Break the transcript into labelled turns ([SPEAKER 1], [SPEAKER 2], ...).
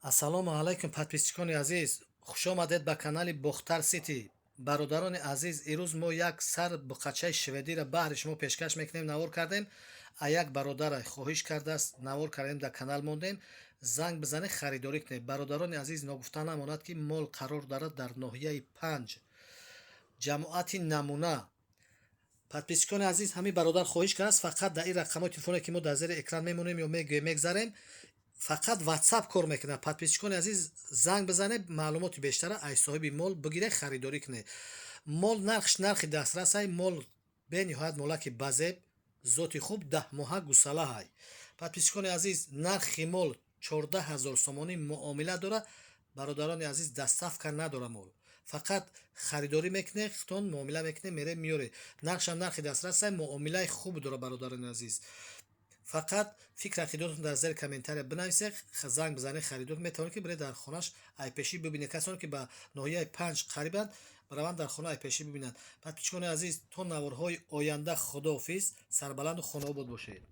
[SPEAKER 1] Ассалому алайкум, подписчикони азиз, хушомадед ба канали Бохтар Сити. Бародарони азиз, ирӯз мо як сар буқачаи шведиро баҳри шумо пешкаш мекунем. Навор кардем, а як бародара хоҳиш кардааст, навор кардем, дар канал мондем. Занг бизанед, харидорӣ кунед. Бародарони азиз, ногуфта намонад, ки мол қарор дорад дар ноҳияи Панҷ, ҷамоати Намуна. Подписчикони азиз, ҳамин бародар хоҳиш кардааст, фақат дар ин рақамҳои телефоне, ки мо дар зери экран мемонем ё мегзарем, фақат Ватсап кор мекунад. Подписчикони азиз, занг бизанед, маълумоти бештара аз соҳиби мол бигиред, харидорӣ кунед. Мол нархш нархи дастрасай. Мол бениҳоят молаки базеб, зоти хуб, 10 моҳа гусалаҳай. Подписчикони азиз, нархи мол 14 000 сомонӣ, муомила дорад. Бародарони азиз, доставка надора мол, фақат харидорӣ мекунед, худтон муомила мекунед, меред, меёред. Нархшам нархи дастрасай, муомилаи хуб дорад. Бародарони азиз, фақат фикр ақидотон дар зери комментария бинависед, занг бизанед, харидор метавонед, ки биред, дар хонаш айпешӣ бибинед. Касоне ки ба ноҳияи Панҷ қарибанд, бараванд, дар хона айпешӣ бибинанд. Подписчикони азиз, то наворҳои оянда худоҳофиз, сарбаланду хонаобод бошед.